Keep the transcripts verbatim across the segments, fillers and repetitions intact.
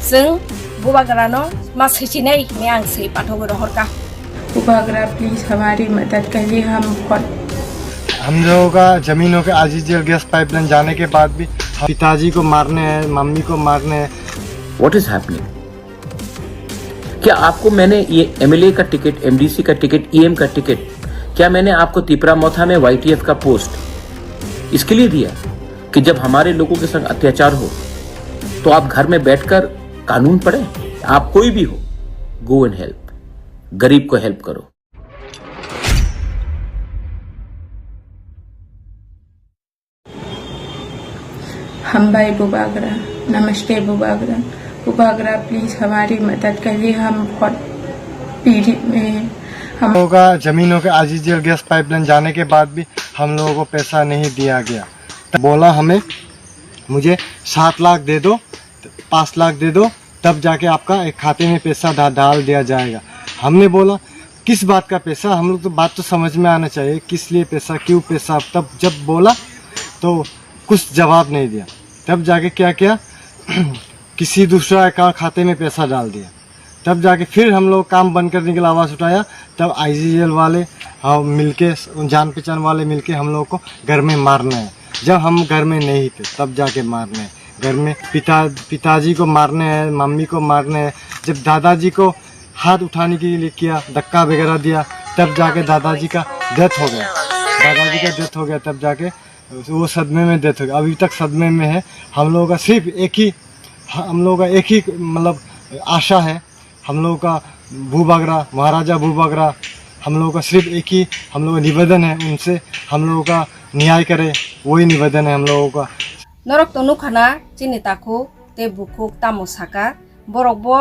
Chwng bubagrano ma swichinai hwnwi ang swi pathogwi rohorkha. Bubagra, please हमारी मदद करिए, हम बहुत हम लोगों का जमीनों के आईजीजीएल गैस पाइपलाइन जाने के बाद भी हम पिताजी को मारने हैं, मम्मी को मारने हैं। What is happening? क्या आपको मैंने ये एमएलए का टिकट, एमडीसी का टिकट, ईएम का टिकट, क्या मैंने आपको तिपरा मोथा में वाईटीएफ का पोस्ट इसके लिए दिया कि जब हमारे लोगों के संग अत्याचार हो तो आप घर में बैठकर कानून पढ़ें? आप कोई भी हो, go and help, गरीब को हेल्प करो। हम भाई बुबागरा, नमस्ते बुबागरा। बुबागरा, प्लीज हमारी मदद करिए, हम बहुत पीड़ित में हैं। हम लोगों का जमीनों के आजीजीएल गैस पाइपलाइन जाने के बाद भी हम लोगों को पैसा नहीं दिया गया। तब बोला हमें, मुझे सात लाख दे दो, पाँच लाख दे दो, तब जाके आपका एक खाते में पैसा डा-, डाल दिया जाएगा। हमने बोला, किस बात का पैसा? हम लोग तो, बात तो समझ में आना चाहिए, किस लिए पैसा, क्यों पैसा? तब जब बोला तो कुछ जवाब नहीं दिया। तब जाके क्या किया, किसी दूसरा का खाते में पैसा डाल दिया। तब जाके फिर हम लोग काम बंद करने के लिए आवाज़ उठाया। तब आईजीजीएल वाले, हाँ, मिलके, जान पहचान वाले मिलके हम लोग को घर में मारने हैं। जब हम घर में नहीं थे, तब जाके मारने हैं। घर में पिता, पिताजी को मारने हैं, मम्मी को मारने हैं। जब दादाजी को हाथ उठाने के लिए किया, धक्का वगैरह दिया, तब जाके दादाजी का डेथ हो गया। दादाजी का डेथ हो गया, तब जाके वो सदमे में डेथ हो गया। अभी तक सदमे में है। हम लोगों का सिर्फ एक ही, हम लोगों का एक ही, मतलब, आशा है। हम लोगों का बुबागरा, महाराजा बुबागरा, हम लोगों का सिर्फ एक ही हम लोगों का निवेदन है उनसे, हम लोगों का न्याय करे, वही निवेदन है हम लोगों का। Norok to nukha na chini takhuk tei bukhuk tamo saka, borok bo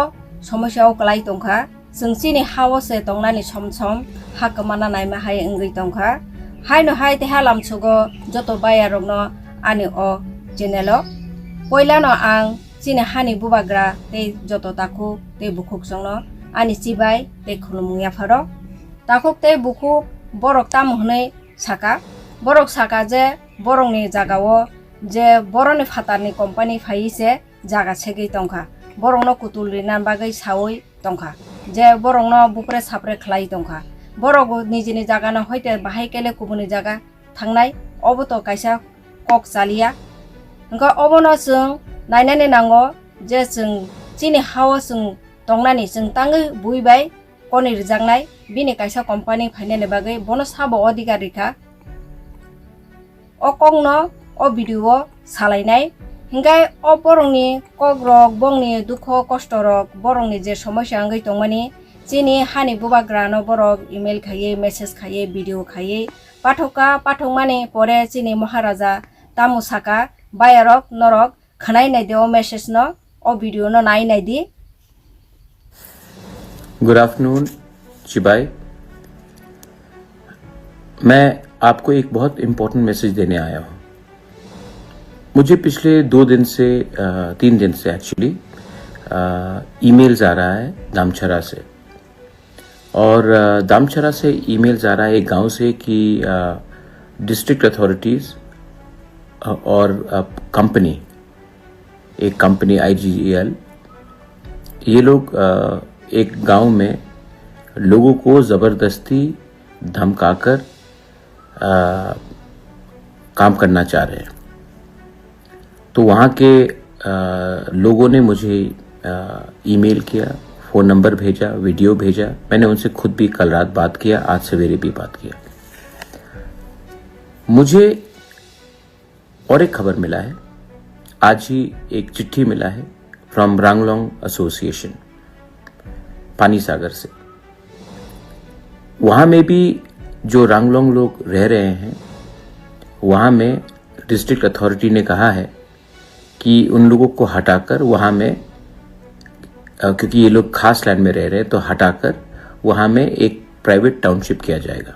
somosya o kwlai tongkha. Chwng chini ha o se tongnani som som ha kwmana naima hai wngwi tongkha. Haino hai tei ha lamsugo joto bayarokno ani o channel o. Poilano ang chini hani bubagra tei joto takhuk tei bukhuk chwngno ani chibai tei khulumung yapharo. Takhuk tei bukhuk borok tamo hwnwi saka? Borok saka je borokni jagao je borokni phatarni company phaiwi se jaga segwi tongkha, borokno kutul rina bagwi saui tongkha, je borokno bupre sapre khlai tongkha. Borok nijini jagano hoite bahai kele kubuni jaga thangnai, obo to kaisa kok chaliya. Hwnkhe obono chwng nainani nango je chwng chini ha-o chwng tongnani chwng tangwi bui bai koni rwjaknai, bini kaisa company phainani bagwi bono sabo odhikar rikha. O kokno o video o salainai. Hinkhe o borokni kokrok, bongni dukho kostorok, borokni je somosya wngwi tongmani, chini hani bubagrano borok email khaiwi, message khaiwi, video khaiwi pathokha. Pathokmani pore chini Maharaja tamo saka, bayarok norok khwnai nai di o message no, o video no nai nai di. Good afternoon, Chibai. मैं आपको एक बहुत important message देने आया हूँ। मुझे पिछले दो दिन से, अ, तीन दिन से एक्चुअली, अ, ईमेल्स आ रहा है दामछरा से। और, अ, दामछरा से ईमेल्स आ रहा है एक गांव से कि, अ, डिस्ट्रिक्ट अथॉरिटीज़, अ, और, अ, कंपनी, एक कंपनी आईजीजीएल, ये लोग, अ, एक गांव में लोगों को ज़बरदस्ती धमकाकर, अ, काम करना चाह रहे हैं। तो वहाँ के, अ, लोगों ने मुझे, अ, ईमेल किया, फ़ोन नंबर भेजा, वीडियो भेजा। मैंने उनसे खुद भी कल रात बात किया, आज सवेरे भी बात किया। मुझे और एक खबर मिला है, आज ही एक चिट्ठी मिला है फ्रॉम रांगलोंग एसोसिएशन पानी सागर से। वहाँ में भी जो रांगलोंग लोग रह रहे हैं, वहाँ में डिस्ट्रिक्ट अथॉरिटी ने कहा है कि उन लोगों को हटाकर वहाँ में, अ, क्योंकि ये लोग खास लैंड में रह रहे हैं, तो हटाकर वहाँ में एक प्राइवेट टाउनशिप किया जाएगा।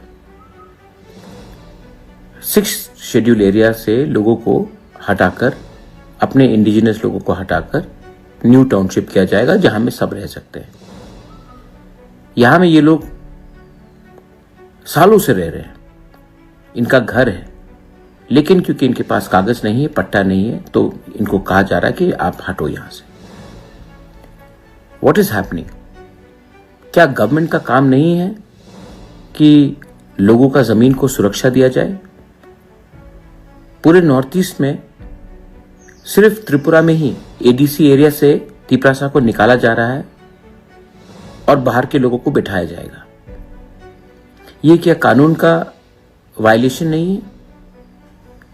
सिक्स शेड्यूल एरिया से लोगों को हटाकर, अपने इंडिजिनस लोगों को हटाकर न्यू टाउनशिप किया जाएगा, जहाँ में सब रह सकते हैं। यहाँ में ये लोग सालों से रह रहे हैं, इनका घर है, लेकिन क्योंकि इनके पास कागज नहीं है, पट्टा नहीं है, तो इनको कहा जा रहा है कि आप हटो यहाँ से। What is happening? क्या गवर्नमेंट का काम नहीं है कि लोगों का ज़मीन को सुरक्षा दिया जाए? पूरे नॉर्थ ईस्ट में सिर्फ त्रिपुरा में ही एडीसी एरिया से तिपरासा को निकाला जा रहा है और बाहर के लोगों को बिठाया जाएगा। ये क्या कानून का वायलेशन नहीं है?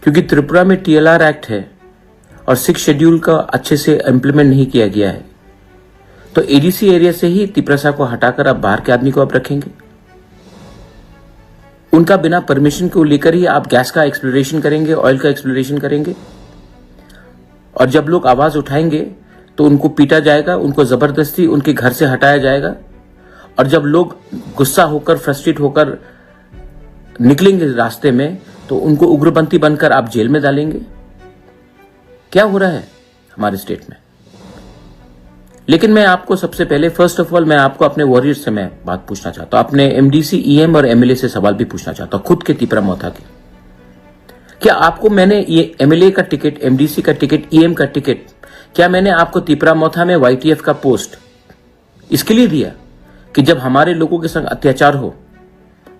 क्योंकि त्रिपुरा में टीएलआर एक्ट है और सिक्स शेड्यूल का अच्छे से इम्प्लीमेंट नहीं किया गया है, तो एडीसी एरिया से ही तिपरासा को हटाकर आप बाहर के आदमी को आप रखेंगे। उनका बिना परमिशन को लेकर ही आप गैस का एक्सप्लोरेशन करेंगे, ऑयल का एक्सप्लोरेशन करेंगे। और जब लोग आवाज उठाएंगे तो उनको पीटा जाएगा, उनको जबरदस्ती उनके घर से हटाया जाएगा। और जब लोग गुस्सा होकर, फ्रस्ट्रेट होकर निकलेंगे रास्ते में, तो उनको उग्रपंथी बनकर आप जेल में डालेंगे। क्या हो रहा है हमारे स्टेट में? लेकिन मैं आपको सबसे पहले, फर्स्ट ऑफ ऑल, मैं आपको अपने वॉरियर्स से मैं बात पूछना चाहता हूँ, अपने एमडीसी, ईएम और एमएलए से सवाल भी पूछना चाहता हूँ, खुद के तिपरा मोथा के। क्या आपको मैंने ये एमएलए का टिकट, एमडीसी का टिकट, ईएम का टिकट, क्या मैंने आपको तिपरा मोथा में वाईटीएफ का पोस्ट इसके लिए दिया कि जब हमारे लोगों के संग अत्याचार हो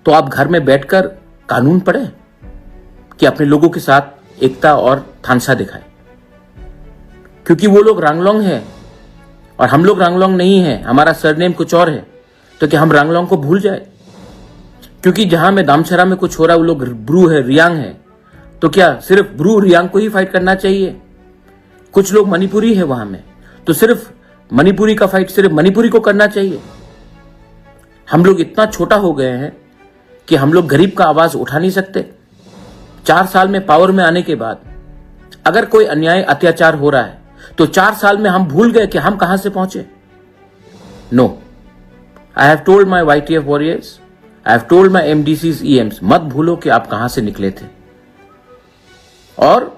तो आप घर में बैठकर कानून पढ़े कि अपने लोगों के साथ एकता और थानसा दिखाए? क्योंकि वो लोग रांगलोंग है और हम लोग रांगलोंग नहीं है, हमारा सरनेम कुछ और है, तो क्या हम रांगलोंग को भूल जाए? क्योंकि जहां में दामछरा में कुछ हो रहा है, वो लोग ब्रू है, रियांग है, तो क्या सिर्फ ब्रू रियांग को ही फाइट करना चाहिए? कुछ लोग मणिपुरी है वहां में, तो सिर्फ मणिपुरी का फाइट सिर्फ मणिपुरी को करना चाहिए? हम लोग इतना छोटा हो गए हैं कि हम लोग गरीब का आवाज उठा नहीं सकते? चार साल में पावर में आने के बाद अगर कोई अन्याय, अत्याचार हो रहा है, तो चार साल में हम भूल गए कि हम कहां से पहुंचे? No. I have told my YTF warriors, I have told my एमडीसीज, ईएम्स, मत भूलो कि आप कहां से निकले थे। और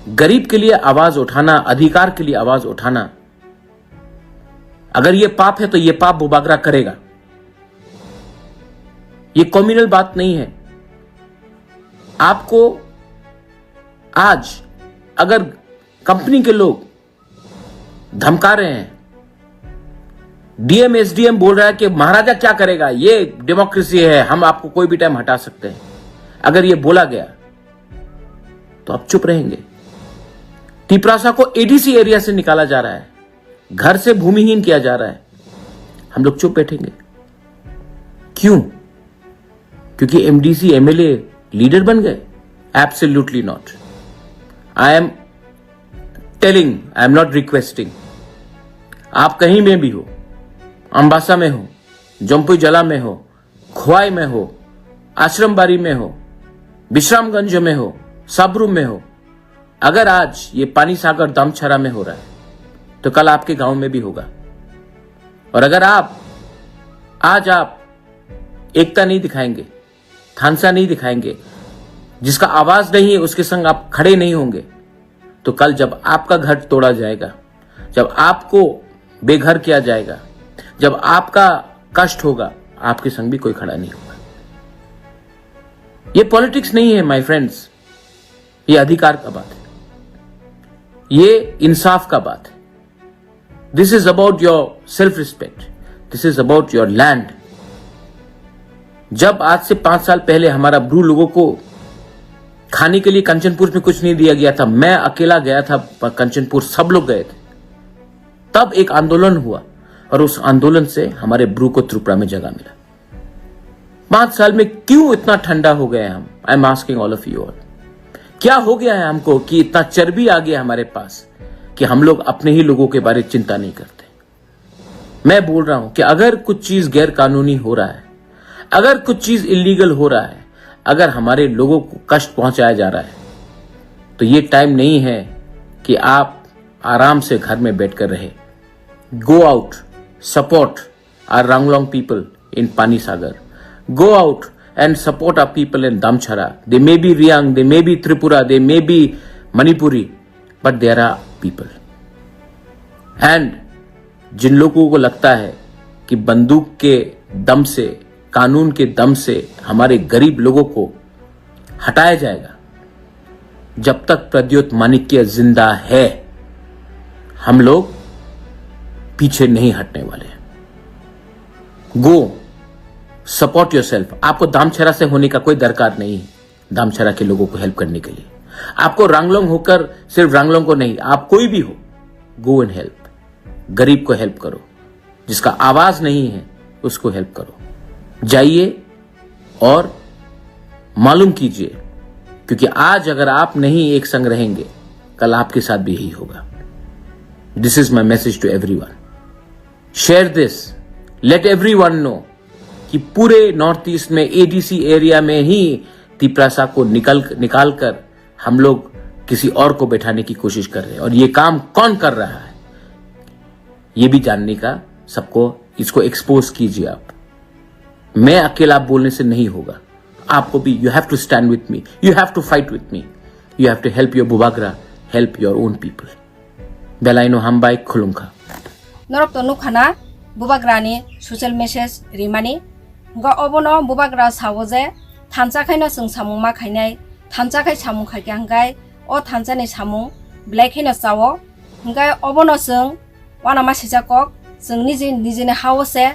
गरीब के लिए आवाज उठाना, अधिकार के लिए आवाज उठाना, अगर ये पाप है तो ये पाप बुबागरा करेगा। ये कम्युनल बात नहीं है। आपको आज अगर कंपनी के लोग धमका रहे हैं, डीएम एसडीएम बोल रहा है कि महाराजा क्या करेगा, ये डेमोक्रेसी है, हम आपको कोई भी टाइम हटा सकते हैं, अगर ये बोला गया तो आप चुप रहेंगे? तिपरासा को एडीसी एरिया से निकाला जा रहा है, घर से भूमिहीन किया जा रहा है, हम लोग चुप बैठेंगे? क्यों? क्योंकि एमडीसी, एमएलए लीडर बन गए? Absolutely not. I am telling, I am not requesting. आप कहीं में भी हो, अम्बासा में हो, जम्पुई जला में हो, खोवाई में हो, आश्रमबाड़ी में हो, विश्रामगंज में हो, साब्रू में हो, अगर आज ये पानी सागर दामछरा में हो रहा है, तो कल आपके गांव में भी होगा। और अगर आप, आज आप एकता नहीं दिखाएंगे, थानसा नहीं दिखाएंगे, जिसका आवाज नहीं है, उसके संग आप खड़े नहीं होंगे, तो कल जब आपका घर तोड़ा जाएगा, जब आपको बेघर किया जाएगा, जब आपका कष्ट होगा, आपके संग भी कोई खड़ा नहीं होगा। ये पॉलिटिक्स नहीं है, माय फ्रेंड्स, ये अधिकार का बात है, ये इंसाफ का बात है। This is about your self respect, this is about your land. जब आज से पांच साल पहले हमारा ब्रू लोगों को खाने के लिए कंचनपुर में कुछ नहीं दिया गया था, मैं अकेला गया था प-, कंचनपुर, सब लोग गए थे, तब एक आंदोलन हुआ और उस आंदोलन से हमारे ब्रू को त्रिपुरा में जगह मिला। पांच साल में क्यों इतना ठंडा हो गए हम? I am asking all of you all. क्या हो गया है हमको कि इतना चर्बी आ गया हमारे पास कि हम लोग अपने ही लोगों के बारे चिंता नहीं करते? मैं बोल रहा हूं कि अगर कुछ चीज गैर कानूनी हो रहा है, अगर कुछ चीज इलीगल हो रहा है, अगर हमारे लोगों को कष्ट पहुंचाया जा रहा है, तो ये टाइम नहीं है कि आप आराम से घर में बैठकर रहे। Go out, support our Ranglong people in Panisagar. Go out and support our people in Damchara. They may be Riang, they may be Tripura, they may be Manipuri, but they are our people. And जिन लोगों को लगता है कि बंदूक के दम से, कानून के दम से हमारे गरीब लोगों को हटाया जाएगा, जब तक प्रद्योत माणिक्य जिंदा है, हम लोग पीछे नहीं हटने वाले। गो, सपोर्ट योरसेल्फ। आपको दामछरा से होने का कोई दरकार नहीं है दामछरा के लोगों को हेल्प करने के लिए। आपको रांगलोंग होकर सिर्फ रांगलोंग को नहीं, आप कोई भी हो, गो एंड हेल्प। गरीब को हेल्प करो, जिसका आवाज नहीं है उसको हेल्प करो। जाइए और मालूम कीजिए, क्योंकि आज अगर आप नहीं एक संग रहेंगे, कल आपके साथ भी यही होगा। This is my message to everyone. Share this, let everyone know कि पूरे नॉर्थ ईस्ट में एडीसी एरिया में ही तिपरासा को निकल निकाल कर हम लोग किसी और को बैठाने की कोशिश कर रहे हैं और ये काम कौन कर रहा है, ये भी जानने का सबको, इसको एक्सपोज कीजिए आप। मैं अकेला बोलने से नहीं होगा, आपको भी, you have to stand with me, you have to fight with me, you have to help your Bubagra, help your own people. Belaino hambai, khulumkha. Norok to nukha na, Bubagra ni social message rimani. Hwnkhe obono Bubagra sao je, thansa khaino chwng samung ma khainai, thansa khai samung khaikha hwnkhe o thansa ni samung belai khaino chao. Hwnkhe obono chwng uanama sijak kok, chwng niji nijini hao se,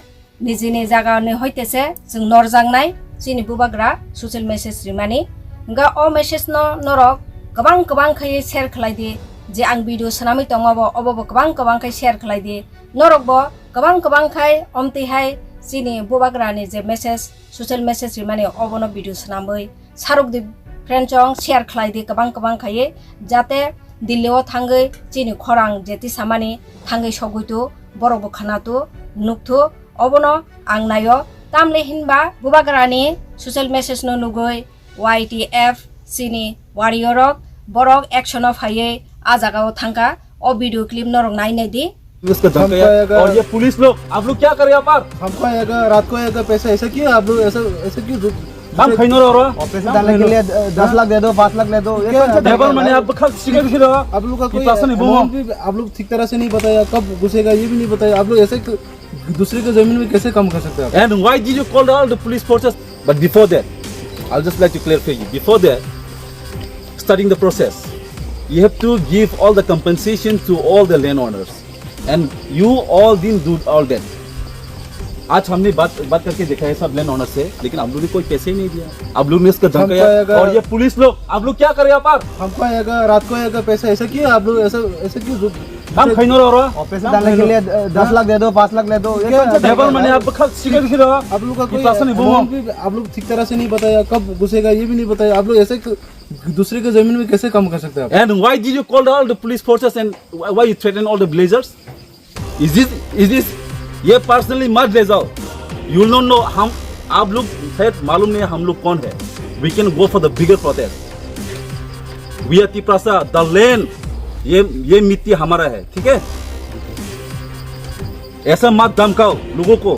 nijini jaga ni hoite se chwng norjaknai chini Bubagra social message rimani. Hwnkhe o message no norok kwbang kwbang khai share khlai di, je ang video swnamwi tongma bo obo bo kwbang kwbang khai share khlai di. Norok bo kwbang kwbang khai omtwi hai chini Bubagra ni je message, social message rimani obono video swnamwi saruk di friend chong share khlai di kwbang kwbang khaiwi, jate Delhi o thangwi chini khorang jeti samani thangwi sogwi tu, borok bo khwna tu, nuk tu, obono ang naio. Tamle hinba Bubagra ni social message no nugwi Y T F chini warrior rok borok action o phaiwi a jaga o thangkha. O video clip norok nai nai di. इसका धमका हमको आएगा। और ये पुलिस लोग, आप लोग क्या कर रहे हैं यहाँ पर? हमको आएगा, रात को आएगा पैसा, ऐसा क्यों आप लोग, ऐसा, ऐसा क्यों दु-, काम दूसरे खाई ना रहा? ऑफिस में डालने के लिए, अ, दस लाख दे दो, पाँच लाख दे दो, ये क्या क्या होता है? लेबर मैंने आप खाली सिगरेट खिला। आप लोग का कोई कितना सा नहीं बोला? अमाउंट भी आप लोग ठीक तरह से नहीं बताया, कब घुसेगा ये भी नहीं बताया। आप लोग ऐसे क-, दूसरे के जमीन में कैसे काम कर सकते हैं आप? And why did you call all the police forces? But before that, I'll just like to clarify you. Before that, starting the process, you have to give all the compensation to all the land owners. And you all didn't do all that. आज हमने बात बात करके देखा है सब land owner से, लेकिन आप लोगों ने कोई पैसे ही नहीं दिया। आप लोगों ने इसका धमकाया। हमको अगर और ये पुलिस लोग, आप लोग क्या कर रहे हैं यहाँ पर? हमको आएगा, रात को आएगा पैसा, ऐसा क्यों आप लोग ऐसा ऐसा क्यों दु-, काम दूसरे खाई ना रहा? ऑफिस में डालने के लिए, अ, दस लाख दे दो, पाँच लाख दे दो, ये क्या क्या होता है? लेबर मैंने आप खाली सिगरेट खिला। आप लोग का कोई कितना सा नहीं बोला? अमाउंट भी आप लोग ठीक तरह से नहीं बताया, कब घुसेगा ये भी नहीं बताया। आप लोग ऐसे क-, दूसरे के जमीन में कैसे काम कर सकते हैं आप? And why did you call all the police forces and why, why you threaten all the villagers? Is this, is this, ये पर्सनली मत ले जाओ। You don't know हम, आप लोग शायद मालूम नहीं है हम लोग कौन है। We can go for the bigger protest. We are Tiprasa, the land, ये, ये मिट्टी हमारा है, ठीक है? ऐसा मत धमकाओ लोगों को।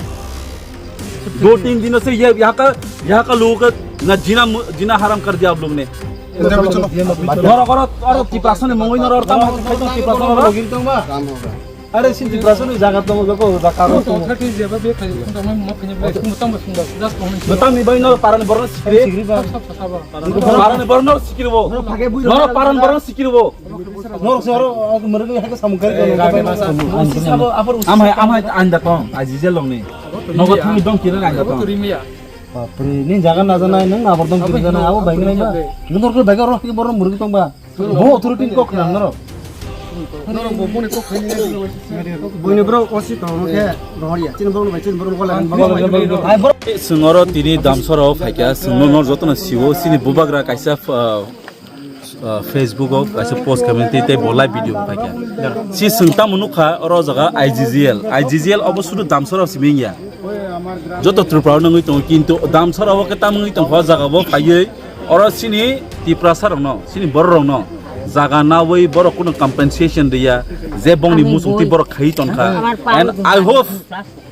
दो तीन दिनों से ये यहाँ का, यहाँ का लोगों का ना जीना मु-, जीना हराम कर दिया आप लोग ने। Norok oro, oro Tiprasa ni mungwi norok tamo hai khai tong Tiprasa norok. Are sin Tiprasa ni jaga tongo, joto jaga tongo. Tamo ni bai norok parani borok sikiri. Parani borok norok sikiri bo. Norok parani borok sikiri bo. Norok se oro muruk hai samung kari. Amhai, amhai anda tong, aji je longni. Nogo thangni dong kira anda tong. Bapre, ni jaga na janai, nang abor dong kiri janai, abo bai nai ba. Nang dor kiri bai oro, ki bor murgi tong ba. Bo authority ni kok nang naro. Buini bro osi tong ke rohor ya. Chini bro bai chini bro ko lagan bro. Ai bro. Sengoro tini damsoro phaikya, sengno nor jotono siwo, sini bubagra kaisa, ah, ah, Facebook o kaisa post khaimani tei, tei bo live video khaikha. Si swng tamo nukha oro jaga I G G L. I G G L obo sudu damsara o simi wngya. Joto Tripura o nangwi tongo, kintu damsara o khe tamo wngwi tongkha o jaga bo phaiwi oro sini Tiprasa rokno, sini borok rokno jaga nawi borok kuno compensation riya, je bongni musung twi borok khai tongkha. And I hope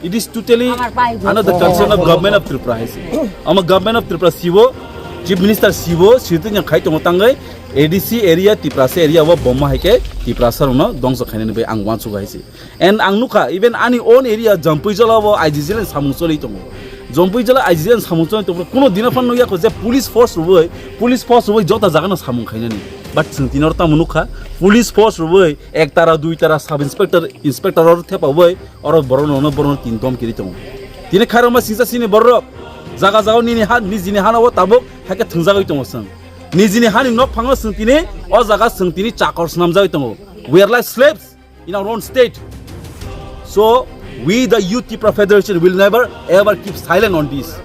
it is totally under the concern of government of Tripura hai se. Ama government of Tripura sibo, chief minister sibo, sirtwino khai tongo tangwi A D C area, Tiprasa area o bomma hai khe Tiprasa rokno dongso khainani bai ang uansuk hai se. And ang nukha, even ani own area Jampui jala o I G G L ni samung choli tongo. Jompui jela I G N samung choi tongbo kuno dina phan nukya ko je police force rwboi, police force rwboi jota jaga no samung khainani. But chwng tini oro tamo nukha, police force rwboi ek tara, dui tara, sub inspector, inspector oro thepa boi oro borok no, borok no tin dom kiri tongo. Tini khairokma singsa sini borok jaga jaga nini ha, nijini hana o tabuk haikhe thwngjagwi tongo chwng. Nijini hani nok phango chwng tini o jaga chwng tini chakor swnamjagwi tongo. We are like slaves in our own state. So, we the Youth Tipra Federation will never ever keep silent on this.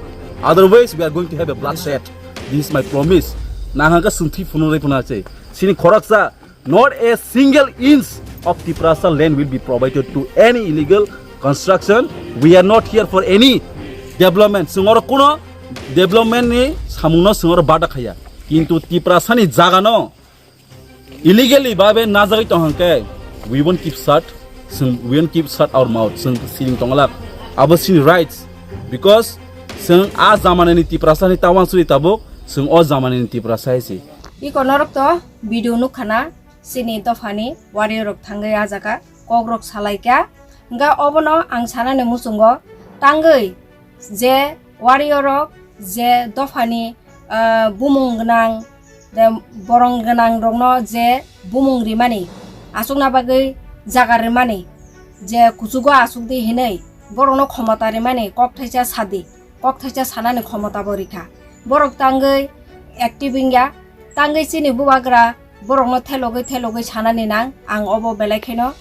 Otherwise, we are going to have a bloodshed. This is my promise. Nang hangka sungthi phunung rai phuna se. Sini khoroksa, not a single inch of Tiprasa land will be provided to any illegal construction. We are not here for any development. Sungoro kuno development ni samungno sungoro bada khaya. Kintu Tiprasa ni jaga no illegally babe najagwi tong hangke, we won't keep shut, chwng, we won't keep shut our mouth, chwng siring tonglak, abo chini rights, because chwng a jamanani Tiprasa ni ta wansuri tabuk, chwng o jamanani Tiprasa hai se. Iko norok to video nukha na, chini dophani warrior rok thangwi a jaga kok rok salaikha, hwnkhe obono ang sanani muchungo tangwi je warrior rok je dophani, ah, bumung gwnang, de borong gwnang rokno je bumung rimani, aswkna bagwi jaga rimani, je kuchugo aswk di hinwi borokno khomota rimani kok thaisa sadi, kok thaisa sanani khomota bo rikha. Borok tangwi active wngya, tangwi chini bubagra borokno thelogwi thelogwi sanani nang, ang obo belai kheno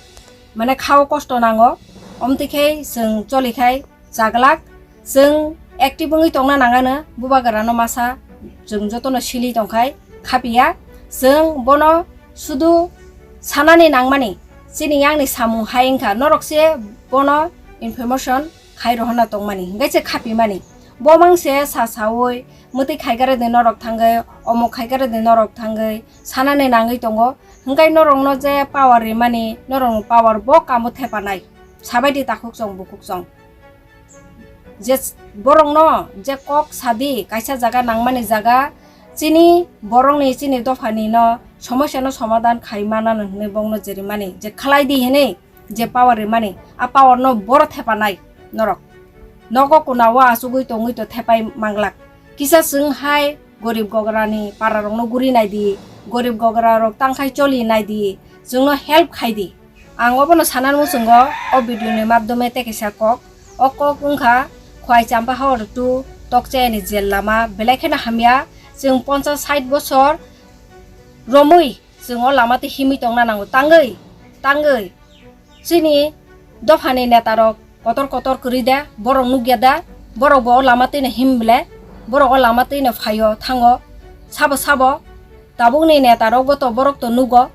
mane khao kosto nango, omtwi khe chwng choli khai chaglak, chwng active wngwi tongna nangano, bubagrano masa chwng jotono sili tongkhai khapiya, chwng bono sudu sanani nangmani, chini yakni samung hai wngkha, norok se bono information khai rohorna tongmani, hwnkhe se khapimani. Bo mang se sa saui, mwtwi khaikare de norok thangwi, omo khaikare de norok thangwi, sanani nangwi tongo, hwnkhe norokno je power rimani, norokni power bo kamo thepanai, sabaidi takhuk chong bukhuk chong. Je borokno je kok sadi, kaisa jaga nangmani jaga, chini borokni, chini dophani no somosya no somadhan khai manano hinwi bongno jerimani, je khlai di hinwi je power rimani, a power no boro thepanai norok. Nogo kuna o asugwi tongwi to thepai manglak. Kisa chwng hai gorib gograni para rokno guri nai di, gorib gogra rok tangkhai choli nai di, chwngno help khai di. Ang obono sanani muchungo o video ni madhyome tei kaisa kok. O kok wngkha Khwai Champa Hawar two Tokchayani jel lama belai kheno hamya. Chwng ponchas sait bosor romwi chwng o lama twi himwi tongna nango. Tangwi, tangwi chini dophani neta rok kotor kotor kwrwi de, borok nukya de, borok bo o lama twino him ble, borok o lama twino phaio thango, sabo sabo tabukni neta rok bo to borok to nugo,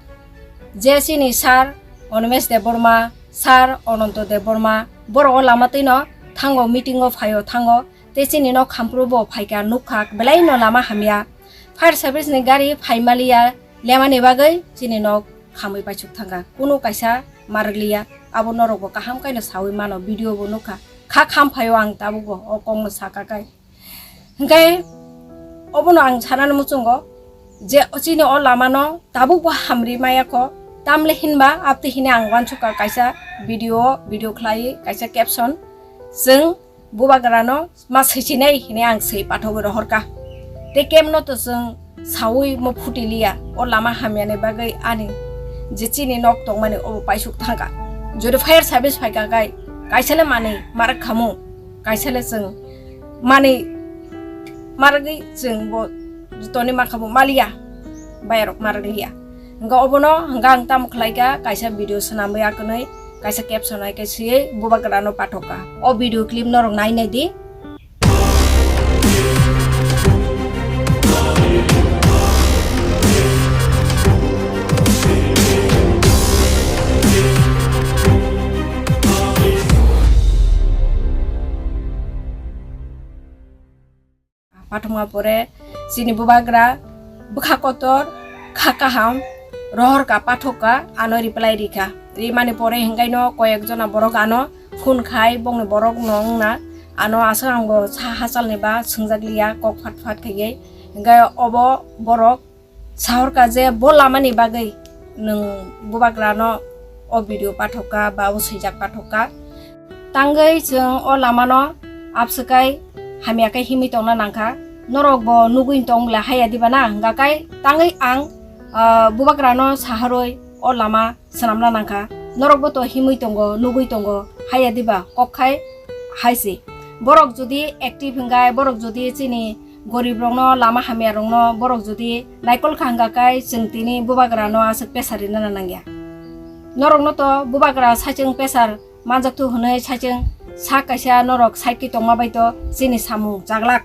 je chini sir Animesh Debbarma, sir Ananto Debbarma, borok o lama twino thango, meeting o phaio thango, tei chini nok Khampuru bo phaikha nukha belai no lama hamya, fire service ni gari phai maliya, lemani bagwi chini nok khamwi paisuk thangkha, kunu kaisa marwkliya. Abo norok bo kaham khe no saui mano, video bo nukha. Kha kham phaio ang tabuk bo o kok no saka khe. Hwnkhe obono ang sanani muchungo je chini o lama no tabuk bo hamri maya kho, tamle hinba abtwi hini ang uansukha kaisa video, video khlai kaisa caption, chwng bubagrano ma swichinai hinwi ang swi pathogwi rohorkha. Tei kemno to chwng saui mo phuti liya, o lama hamyani bagwi ani je chini nok tongmani obo paisuk thangkha. Jodi fire service phaikha khe kaisale manwi marak khamu, kaisale chwng manwi maragwi chwng bo jotoni ma khamu maliya, bayarok maragwi ya. Hwnkhe obono hwnkhe ang tamo khlaikha, kaisa video swnamwi akwni kaisa caption hai khe swiwi bubagrano pathokha. O video clip norok nai nai di. Pathokma pore chini bubagra bwkha kotor, kha kaham rohorkha, pathokka, ano reply rikha. Rimani pore hwnkhaino koyek jona borok ano phone khai, bongni borok no wngna ano aswk ang bo sa hachalni ba swngjak liya, kok phat phat khaiwi. Hwnkhe obo borok sahorkha je bo lamani bagwi nwng bubagrano o video pathokka ba o swijak pathokka. Tangwi chwng o lamano abswkai hamya khe himwi tongna nangkha. Norok bo nugwi tong bwle haya diba na, hwnga khe tangwi ang, ah, bubagrano saharwi o lama swnamna nangkha. Norok bo to himwi tongo, nugwi tongo, haya diba kok khai hai se. Borok jodi active hwngai, borok jodi chini gorib rokno, lama hamya rokno borok jodi naikol kha hwnga khe chwng tini bubagrano aswk pressure rina nangya. Norokno to bubagra saichung pressure manjak thu hwnwi saichung sak kaisa norok side khe tongma bai to chini samung chaglak.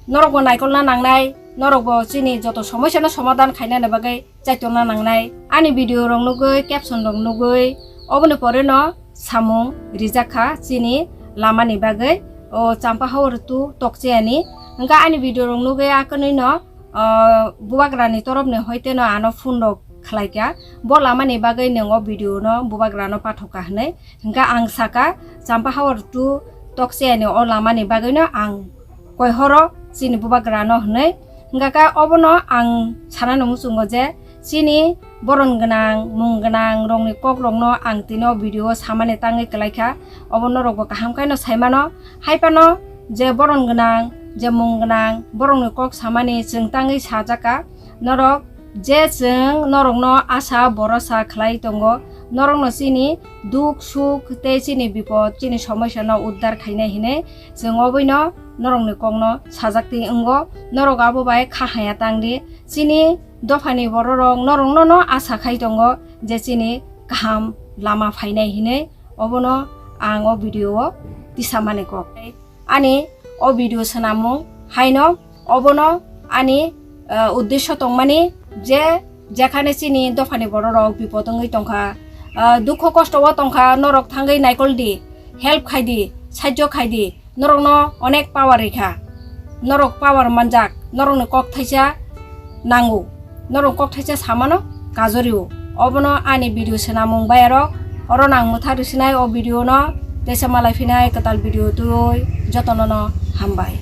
Norok bo naikolna nangnai, norok bo chini joto somosyano somadhan khainani bagwi chaitokna nangnai. Ani video rok nugwi, caption rok nugwi, oboni pore no samung rijak kha chini lamani bagwi, o Champahawar to Tokchayani. Hwnkha ani video rok nugwi akwni no, ah, bubagrani torop ni hoite no ano phone rok khlai kha. Bo lamani bagwi nwng o video no bubagrano pathok kha hwnwi. Hwnkha ang saka, Champahawar to Tokchayani o lamani bagwino ang koi horo chini bubagrano hwnwi. Hwnkha khe obono ang sanani muchungo je chini boron gwnang, mung gwnang rokni kok rokno ang tini o video o samani tangwi kwlai kha. Obo norok bo kaham khe no sai mano. Hai phano je boron gwnang, je mung gwnang borokni kok samani chwng tangwi sajak kha. Norok je chwng norokno asa borosa khlai tongo, norokno chini duk suk tei chini bipod, chini somosyano uddar khainai hinwi chwng oboino norokni kokno sajak twi wngo. Norok abo bai kha haya tang di. Chini dophani bororok norokno no asa khai tongo je chini kaham lama phainai hinwi. Obono ang o video o tisa mani kok. Ani o video swnamung haino obono ani, eh, uddesyo tongmani je jekhane chini dophani bororok bipod wngwi tongkha, eh, dukho kosto o tongkha, norok thangwi naikol di, help khai di, sahajyo khai di, norokno onek power rikha, norok power manjak, norokni kok thaisa nango, norok kok thaisa samano kajorio. Obono ani video swnamung bai aro, oro nang mwthak risinai o video no, teisa malai phinai kwtal video twi jotono no hambai.